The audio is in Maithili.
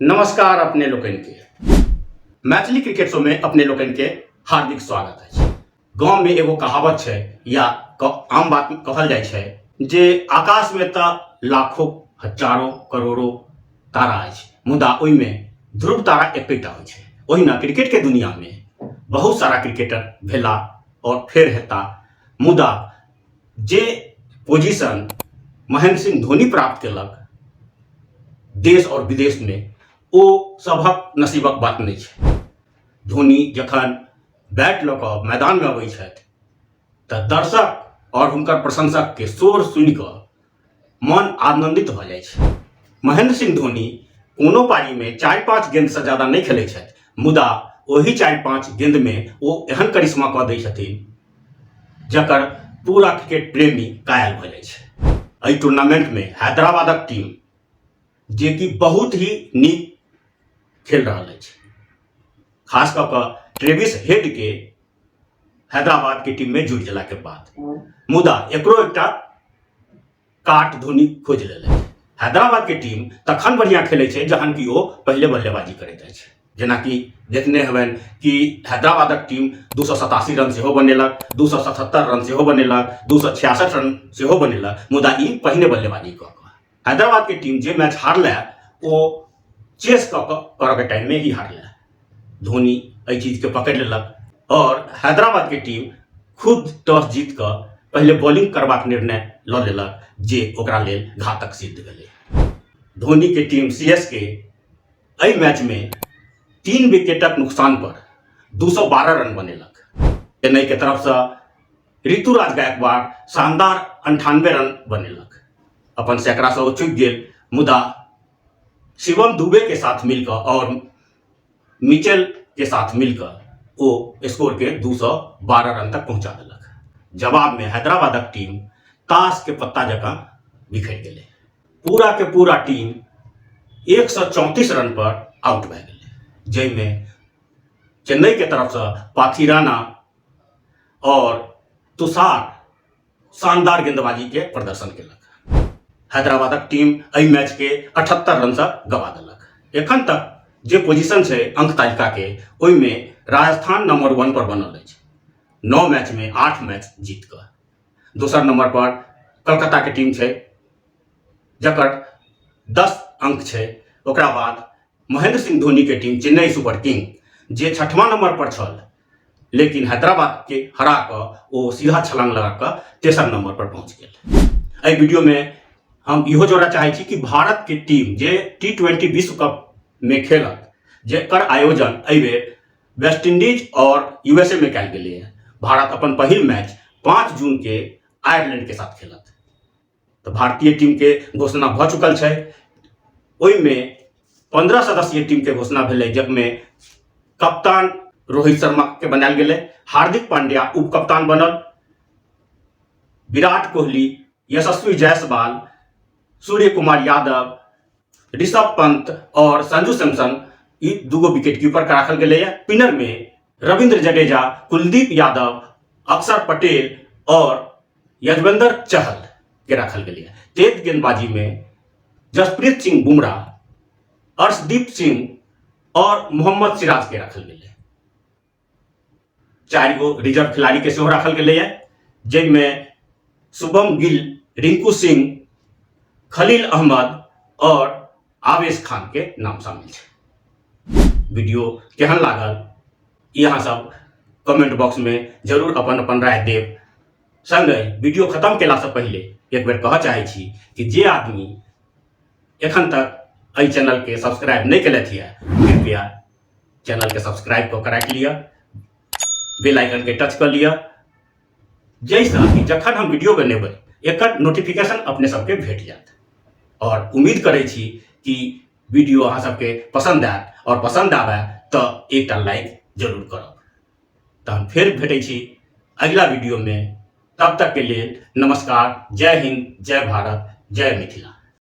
नमस्कार अपने लोकनि के मैथिली क्रिकेट शो में अपने लोकनि के हार्दिक स्वागत अछि। गांव में एगो कहावत छै या आम बात कहल जाइ छै जे आकाश में तऽ लाखों हजारों करोड़ों तारा अछि, मुदा ओहिमे ध्रुव तारा एकेटा होइ छै। ओहिना क्रिकेट के दुनिया में बहुत सारा क्रिकेटर भेला और फेर हेता, मुदा जे पोजीशन महेंद्र सिंह धोनी प्राप्त केलक देश और विदेश में, ओ सभक नसीबक बात नहि छै। धोनी जखन बैट लऽ कऽ मैदान में अबै छथि तऽ दर्शक और हुनकर प्रशंसक के शोर सुनि कऽ मन आनंदित भऽ जाइ छै। महेंद्र सिंह धोनी कोनो पारी में 4-5 गेंद से ज्यादा नहि खेलै छथि, मुदा ओहि 4-5 गेंद में ओ एहन करिश्मा कऽ दै छथिन जकर पूरा क्रिकेट प्रेमी कायल भऽ जाइ छै। एहि टूर्नामेंट में हैदराबादक टीम जे कि बहुत ही नीक खेल रहल अछि, खास कऽ कऽ ट्रेविस हेड के हैदराबाद के टीम में जुड़ि गेला के बाद, मुदा एकरो एकटा काट धोनी खोजि लेलथि। हैदराबाद के टीम तखन बढ़िया खेलै छै जहन कि ओ पहिले बल्लेबाजी करैत अछि। जेनाकि देखने हेबनि कि हैदराबादक टीम 287 रन सेहो बनेलक, 277 रन सेहो बनेलक, 266 रन सेहो बनेलक, मुदा ई पहिने बल्लेबाजी कऽ कऽ हैदराबाद के टीम जे मैच हारलै ओ चेस कऽ कऽ करऽ के टाइम में ही हारलै। धोनी एहि चीज के पकड़ि लेलक और हैदराबाद के टीम खुद टॉस जीत कऽ पहिले बॉलिंग करबाक निर्णय लऽ लेलक, जे ओकरा लेल घातक सिद्ध भेलै। धोनी के टीम सी एस के एहि मैच में 3 विकेटक नुकसान पर 212 रन बनेलक। चेन्नई के तरफ से ऋतुराज गायकवाड़ शानदार 98 रन बनेलक, अपन सैकड़ा से ओ चूकि गेल, मुदा शिवम दुबे के साथ मिलकर और मिचेल के साथ मिलकर ओ स्कोर के 212 रन तक पहुंचा देलक। जवाब में हैदराबादक टीम ताश के पत्ता जकां बिखरि गेलै। पूरा के पूरा टीम 134 रन पर आउट भए गेलै, जाहिमे चेन्नई के तरफ से पाथिराना और तुषार शानदार गेंदबाजी के प्रदर्शन केलक। हैदराबादक टीम एहि मैच के 78 रन से गवा देलक। एखन तक जे पोजीशन छै अंक तालिका के, ओहिमे राजस्थान नंबर 1 पर बनल अछि, 9 मैच में 8 मैच जीत कऽ। दोसर नंबर पर कलकत्ता के टीम छै जकर 10 अंक छै। ओकरा बाद महेंद्र सिंह धोनी के टीम चेन्नई सुपर किंग जे 6वां नंबर पर छल, लेकिन हैदराबाद के हरा कऽ ओ सीधा छलांग लगा कऽ तेसर नंबर पर पहुंच गेल। एहि वीडियो में हम इहो जोड़ा चाहै छी कि भारत के टीम जे टी20 विश्व कप में खेलत, जेकर आयोजन एहि बेर वेस्ट इंडीज और यूएसए में कयल गेलै है। भारत अपन पहिल मैच 5 जून के आयरलैंड के साथ खेलत। तऽ भारतीय टीम के घोषणा भऽ चुकल छै। ओहिमे 15 सदस्यीय टीम के घोषणा भेलै, जबमे कप्तान रोहित शर्मा के बनायल गेलै, हार्दिक पांड्या उप कप्तान बनल, विराट कोहली, यशस्वी जायसवाल, सूर्य कुमार यादव, ऋषभ पंत और संजू सैमसन ई दूगो विकेट कीपर के राखल गेलै। स्पिनर में रविंद्र जडेजा, कुलदीप यादव, अक्षर पटेल और यजवेंद्र चहल के राखल गेलै। तेज गेंदबाजी में जसप्रीत सिंह बुमराह, अर्शदीप सिंह और मोहम्मद सिराज के राखल गेलै। 4 गो रिजर्व खिलाड़ी के सेहो राखल गेलै, जाहिमे शुभम गिल, रिंकू सिंह, खलील अहमद और आवेश खान के नाम शामिल छै। वीडियो केहन लागल ई अहाँ सब कमेंट बॉक्स में जरूर अपन अपन राय देब। संगहि वीडियो खत्म केला से पहले एक बेर कहऽ चाहै छी कि जे आदमी एखन तक एहि चैनल के सब्सक्राइब नहि केलथि यऽ, कृपया चैनल के सब्सक्राइब कऽ के राखि लिअ, बेल आइकन के टच कऽ लिअ, जाहिसँ कि जखन हम वीडियो बनेबै एकर नोटिफिकेशन अपने सबके भेट जायत। और उम्मीद करै छी कि वीडियो अहाँ सबके पसंद आयत, और पसंद आबे तऽ एकटा लाइक जरूर करब। तहन फेर भेटै छी अगिला वीडियो में, तब तक के लेल नमस्कार, जय हिंद, जय भारत, जय मिथिला।